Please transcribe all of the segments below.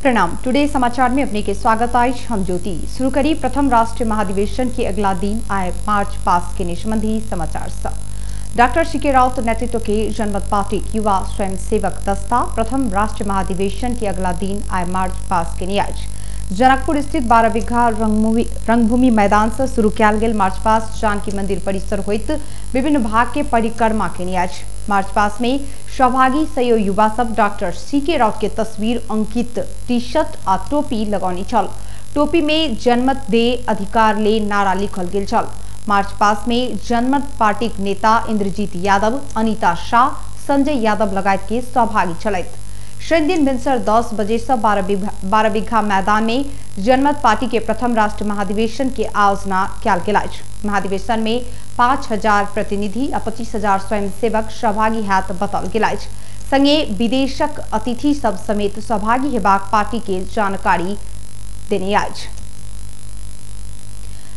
प्रणाम। टुडे समाचार में अपने के स्वागत आइश। हम ज्योति शुरू करी प्रथम राष्ट्रीय महाधिवेशन के अगला दिन आए मार्च पास के संबंधी समाचार सब। Doctor CK. राउत नेतृत्व के जनमत पार्टी युवा स्वयंसेवक दस्ता प्रथम राष्ट्रीय महाधिवेशन के अगला दिन आए मार्च पास के आज जनकपुर स्थित 12 बीघा रंगभूमि मैदान से शुरू कयल गेल मार्च पास जानकी मंदिर परिसर होइत विभिन्न भाग के परिक्रमा के आज मार्च पास में सहभागी सयो युवा सब डॉक्टर सी.के. राउत के तस्वीर अंकित टी शर्ट आ टोपी लगौने छल। टोपी में जनमत दे अधिकार ले नारा लिखल गेल छल। मार्च पास में जनमत पार्टी के नेता इंद्रजीत यादव, अनिता शाह, संजय यादव लगायत के सहभागी छलथि। शनिदिन भिनसर 10 बजे से 12 बीघा मैदान में जनमत पार्टी के प्रथम राष्ट्रीय महाधिवेशन के आयोजना कयल गेल अछि। महाधिवेशन में 5000 प्रतिनिधि आ 25,000 स्वयंसेवक सहभागी हैत बताओल गेल अछि। संगे विदेशक अतिथि सब समेत सहभागी हेबाक पार्टी के जानकारी देने अछि।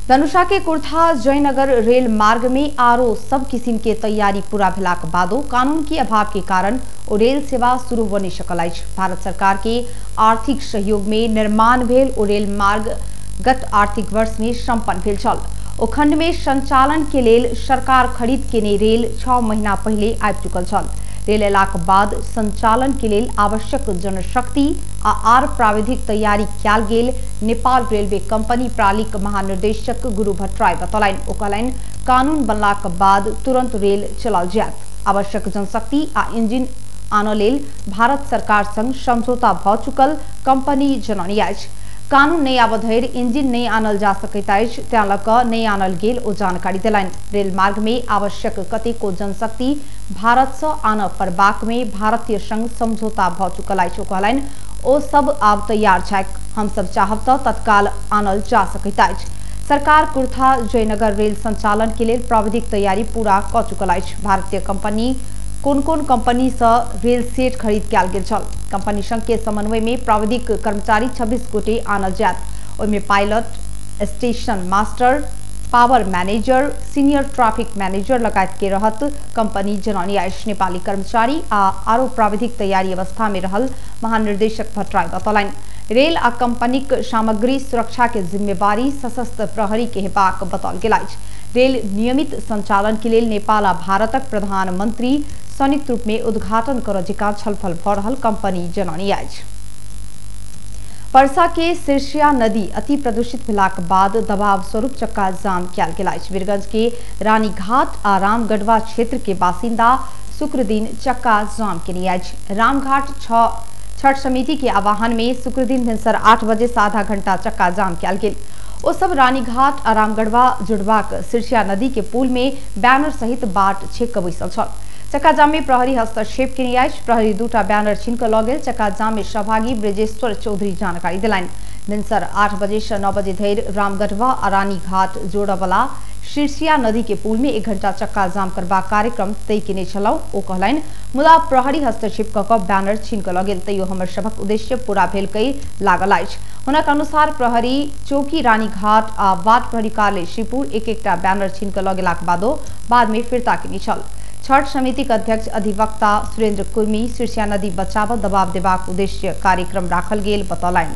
धनुषा के कुर्था जयनगर रेल मार्ग में आरो सब किसिम के तैयारी पूरा भेलाक बादो कानून के अभाव के कारण ओ रेल सेवा शुरू हो नहीं सकल अछि। भारत सरकार के आर्थिक सहयोग में निर्माण भेल ओ रेल मार्ग गत आर्थिक वर्ष में संपन्न भेल छल। ओ खंड में संचालन के लेल सरकार खरीद केने रेल 6 महीना पहले आबि चुकल छल। रेल अयलाक बाद संचालन के लेल आवश्यक जनशक्ति आ आर प्राविधिक तैयारी कयल गेल नेपाल रेलवे कंपनी प्रालिक महानिर्देशक गुरु भट्टराई बतौलनि। ओ कहलनि कानून बनलाक बाद तुरंत रेल चलाओल जायत। आवश्यक जनशक्ति आ इंजिन आनऽ लेल भारत सरकार संग समझौता भऽ चुकल कंपनी जनौने अछि। कानून नहि आबऽ धरि इंजिन नहि आनल जा सकैत अछि, तें लऽ कऽ नहि आनल गेल ओ जानकारी देलनि। रेल मार्ग में आवश्यक कतेको जनशक्ति भारत से आनऽ पड़बाक में भारतीय संग समझौता भऽ चुकल अछि। ओ कहलनि ओ सब आब तैयार छैक, हम सब चाहब तऽ तत्काल आनल जा सकैत अछि। सरकार कुर्था जयनगर रेल संचालन के लेल प्राविधिक तैयारी पूरा कऽ चुकल अछि। भारतीय कंपनी कोन कोन कंपनी से रेल सेट खरीद कयल गेल छल। कंपनी संघ के समन्वय में प्राविधिक कर्मचारी 26 गोटे आनल जायत। ओहिमे pilot, station master, power manager, senior traffic manager लगायत के रहत कंपनी जनौने अछि। नेपाली कर्मचारी आ आरो प्राविधिक तैयारी अवस्था में रहल महानिर्देशक भट्टराई बतौलनि। रेल आ कंपनीक सामग्री सुरक्षा के जिम्मेवारी सशस्त्र प्रहरी के हेबाक बताओल गेल अछि। रेल नियमित संचालन के लेल नेपाल आ भारतक प्रधानमंत्री संयुक्त रूप में उद्घाटन करऽ जकाँ छलफल भऽ रहल कंपनी जनौने अछि। परसा के सिरसिया नदी अति प्रदूषित भेलाक बाद दबाव स्वरूप चक्का जाम कयल गेल अछि। वीरगंज के रानीघाट आ रामगढ़वा क्षेत्र के बासिंदा शुक्र दिन चक्का जाम केने अछि। रामघाट छठ समिति के आह्वान में शुक्र दिन भिनसर 8 बजे से आधा घंटा चक्का जाम कयल गेल। ओ सब रानीघाट आ रामगढ़वा जुड़बाक सिरसिया नदी के पुल में बैनर सहित बाट छेक कऽ बैसल छल। चक्का जाम में प्रहरी हस्तक्षेप केने अछि। प्रहरी 2टा बैनर छीन कऽ लऽ गेल। चक्का जाम में सहभागी ब्रजेश्वर चौधरी जानकारी देलनि। भिनसर 8 बजे से 9 बजे धरि रामगढ़वा आ रानीघाट जोड़ऽ सिरसिया नदी के पुल में 1 घंटा चक्का जाम करबाक कार्यक्रम तय केने छलहुँ, ओ कहलनि। मुदा प्रहरी हस्तक्षेप कऽ कऽ बैनर छीन कऽ लऽ गेल, तैयो हमर सभक उद्देश्य पूरा भेल कहि लागल अछि। हुनक अनुसार प्रहरी चौकी रानीघाट आ बाट प्रहरी कार्यालय श्रीपुर 1-1टा बैनर छीन कऽ लऽ गेलाक बादो बाद में फिर्ता केने छल। छठ समिति के अध्यक्ष अधिवक्ता सुरेंद्र कुर्मी सिरसिया नदी बचाव दबाव देबाक उद्देश्य कार्यक्रम राखल गेल बतौलनि।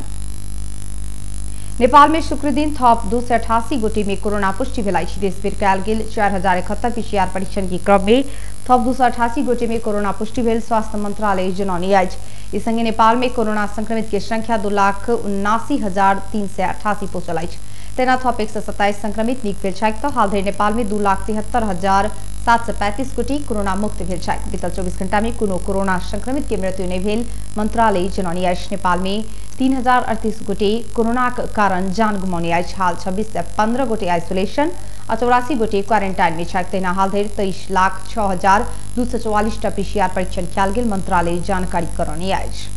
नेपाल में शुक्रदिन थप 288 गोटे में कोरोना पुष्टि भेल अछि। देशभरि कयल गेल 4071 पीसीआर परीक्षण के क्रम में थप 288 गोटे में कोरोना पुष्टि भेल स्वास्थ्य मंत्रालय जनौने अछि। इस संगे नेपाल में कोरोना संक्रमित के संख्या 2,79,388 पहुंचल अछि। तेना थप 127 संक्रमित नीक भेल छथि तऽ हाल धरि नेपाल में 2,73,735 गोटे कोरोना मुक्त भेल छथि। बीतल 24 घंटा में कोनो कोरोना संक्रमित के मृत्यु नहि भेल मंत्रालय जनौने अछि। नेपाल में 3038 गोटे कोरोनाक कारण जान गुमौने अछि। हाल 2615 गोटे आइसोलेशन आ 84 गोटे क्वारेंटाइन में छथि। तहिना हाल धरि 23,06,244टा पीसीआर परीक्षण कयल गेल मंत्रालय जानकारी करौने अछि।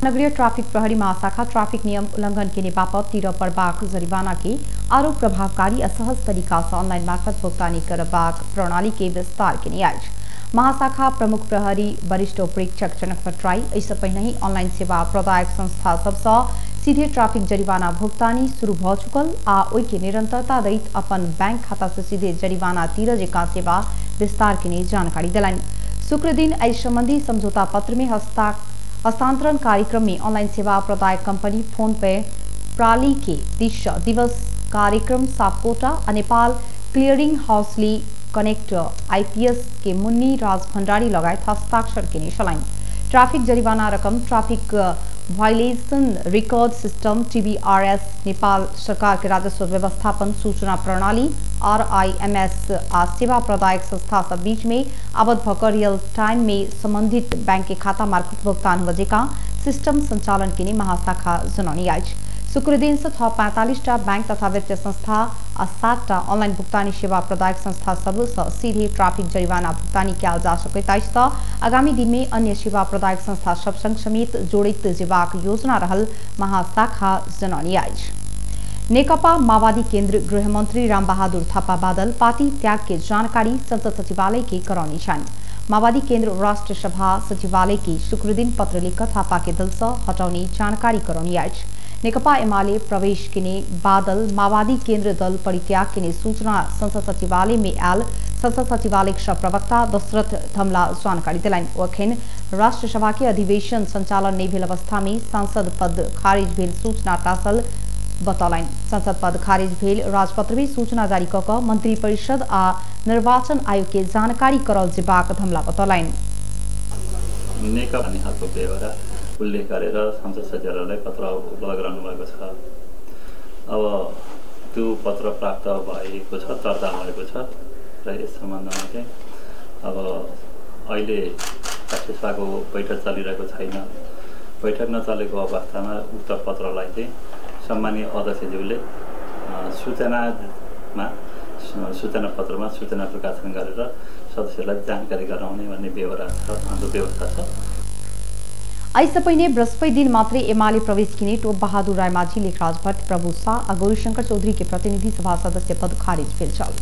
नगरीय ट्राफिक प्रहरी महाशाखा ट्राफिक नियम उल्लंघन केने बापत तीरऽ पड़बाक जरिमाना के आरो प्रभावकारी आ सहज तरीका से ऑनलाइन मार्फत भुगतानी करबाक प्रणाली के विस्तार केने अछि। महाशाखा प्रमुख प्रहरी वरिष्ठ उपरीक्षक जनक भट्टराई एहिसँ पहिने ही ऑनलाइन सेवा प्रदायक संस्था सबसँ सीधे ट्राफिक जरिमाना भुगतानी शुरू भऽ चुकल आ ओहि के निरंतरता दैत अपन बैंक खाता से सीधे जरिमाना तीरऽ जकाँ सेवा विस्तार केने जानकारी देलनि। शुक्र दिन एहि संबंधी समझौता पत्र में हस्तांतरण कार्यक्रम में ऑनलाइन सेवा प्रदायक कंपनी फोन पे प्राली के दिश दिवस कार्यक्रम सापकोटा आ नेपाल क्लियरिंग हाउसली कनेक्ट आईपीएस के मुन्नी राज भंडारी लगायत हस्ताक्षर केने छलनि। ट्रैफिक जरिवाना रकम traffic violation record system TVRS Nepal सरकार के राजस्व व्यवस्थापन सूचना प्रणाली आरआईएमएस आ सेवा प्रदायक संस्था सब बीच में आबद्ध भकर रियल टाइम में संबंधित बैंक के खाता मार्फत भुगतान हुए सिस्टम संचालन के महाशाखा जनौनी अछि। शुक्र दिन से 645टा बैंक तथा वित्तीय संस्था आ 7टा ऑनलाइन भुगतानी सेवा प्रदायक संस्था सब सीधे ट्रैफिक जरिवाना भुगतानी कयल जा सकैत अछि त आगामी दिन में अन्य सेवा प्रदायक संस्था सब संग समेत जोड़ैत जेबाक योजना रहल महाशाखा जनौनी अछि। नेकपा माओवादी केंद्र गृहमंत्री रामबहादुर थापा बादल पार्टी त्याग के जानकारी संसद सचिवालय के करौनी छनि। माओवादी केंद्र राष्ट्र सभा सचिवालय के शुक्रदिन पत्र लिखकर थापा के दल से हटौनी जानकारी करौनी अछि। नेकपा एमाले प्रवेश केने बादल माओवादी केंद्र दल परित्याग केने सूचना संसद सचिवालय में आयल संसद सचिवालय के प्रवक्ता दशरथ धमला जानकारी दिलनि। ओ अखन राष्ट्रसभा के अधिवेशन संचालन नहि भेल अवस्था में सांसद पद खारिज भेल सूचना टासल बतौलनि। संसद पद खारिज भेल राजपत्र में सूचना जारी कऽ कऽ मंत्री परिषद आ निर्वाचन आयोग के जानकारी करल जेबाक धमला बतौलनि। उल्लेख गरेर संसद सचिवालयलाई पत्र उपलब्ध गराउनु भएको छ। अब त्यो पत्र प्राप्त भएको छ, दर्ता भएको छ र यस सम्बन्धमा चाहिँ अब अहिले राष्ट्रसभाको बैठक चलिरहेको छैन। बैठक नचलेको अवस्थामा उक्त पत्रलाई चाहिँ सम्मानीय अध्यक्षज्यूले सूचना पत्रमा सूचना प्रकाशन गरेर सदस्यहरूलाई जानकारी गराउने भन्ने बेहोरा छ, हाम्रो व्यवस्था छ। एहिसँ पहिने बृहस्पति दिन मात्रै एमाले प्रवेश केने टोप बहादुर रायमाझी, लेखराज भट्ट, प्रभु शाह आ गौरीशंकर चौधरी के प्रतिनिधि सभा सदस्य पद खारिज भेल छल।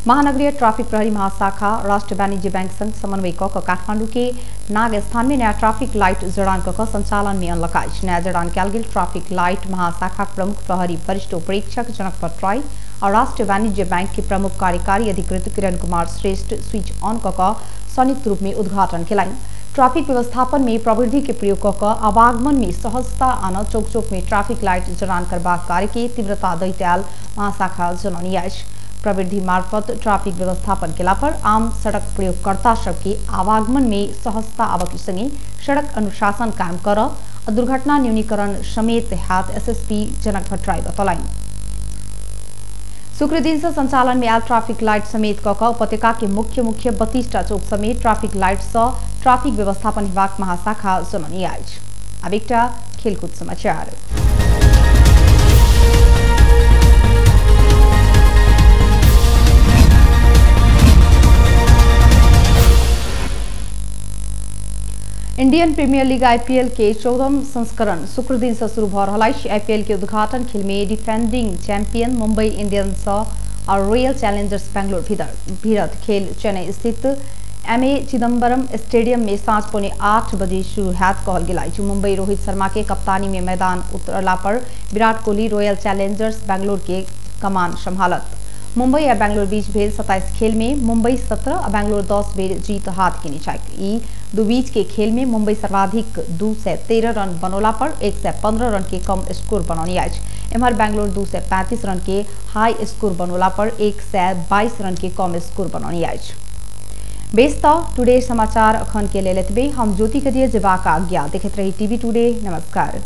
महानगरीय ट्रैफिक प्रहरी महाशाखा राष्ट्र वाणिज्य बैंक संग समन्वय कऽ कऽ काठमांडू के नाग स्थान में नया ट्रैफिक लाइट जड़ान कऽ कऽ संचालन में अनलक अछि। नया जड़ान कयल गेल ट्रैफिक लाइट महाशाखा प्रमुख प्रहरी वरिष्ठ उपरीक्षक जनक भट्टराई और राष्ट्र वाणिज्य बैंक के प्रमुख कार्यकारी अधिकृत किरण कुमार श्रेष्ठ स्विच ऑन कऽ कऽ संयुक्त रूप में उद्घाटन केलनि। ट्रैफिक व्यवस्थापन में प्रविधि के प्रयोग कऽ कऽ आवागमन में सहजता आनऽ चौक चौक में ट्रैफिक लाइट जड़ान करबाक कार्य के तीव्रता दैत आयल महाशाखा जनौनी अछि। प्रविधि मार्फत ट्रैफिक व्यवस्थापन केला पर आम सड़क प्रयोगकर्ता सबके आवागमन में सहजता आबऽ के संगे सड़क अनुशासन कायम करऽ आ दुर्घटना न्यूनीकरण समेत हैत एसएसपी जनक भट्टराई बतौलनि। शुक्र दिन से संचालन में आयल ट्रैफिक लाइट समेत कऽ कऽ उपत्यका के मुख्य मुख्य 32टा चौक समेत ट्रैफिक लाइट से ट्रैफिक व्यवस्थापन हेबाक महाशाखा जनौनी अछि। आब एकटा खेलकूद समाचार। इंडियन प्रीमियर लीग आईपीएल के 14वां संस्करण शुक्र दिन से शुरू भऽ रहल अछि। आईपीएल के उद्घाटन खेल में डिफेंडिंग चैंपियन मुंबई इंडियंस और रॉयल चैलेंजर्स बेंगलोर भिड़त। खेल चेन्नई स्थित एमए चिदम्बरम स्टेडियम में साँझ 7:45 बजे शुरू हैत कहल गेल अछि। मुंबई रोहित शर्मा के कप्तानी में मैदान उतरला पर विराट कोहली रॉयल चैलेंजर्स बेंगलोर के कमान संभालत। मुंबई आ बेंगलोर बीच भेल 27 खेल में मुंबई 17 आ बेंगलोर 10 बेर जीत हाथ केने छैक। ई दू बीच के खेल में मुंबई सर्वाधिक 213 रन बनौला पर 115 रन के कम स्कोर बनौने अछि। एम्हर बेंगलोर 235 रन के हाई स्कोर बनौला पर 122 रन के कम स्कोर बनौने अछि। बेस त टुडे समाचार अखन के लेल एतबे। हम ज्योति के दिए जेबाक आज्ञा। देखैत रही टीवी टुडे। नमस्कार।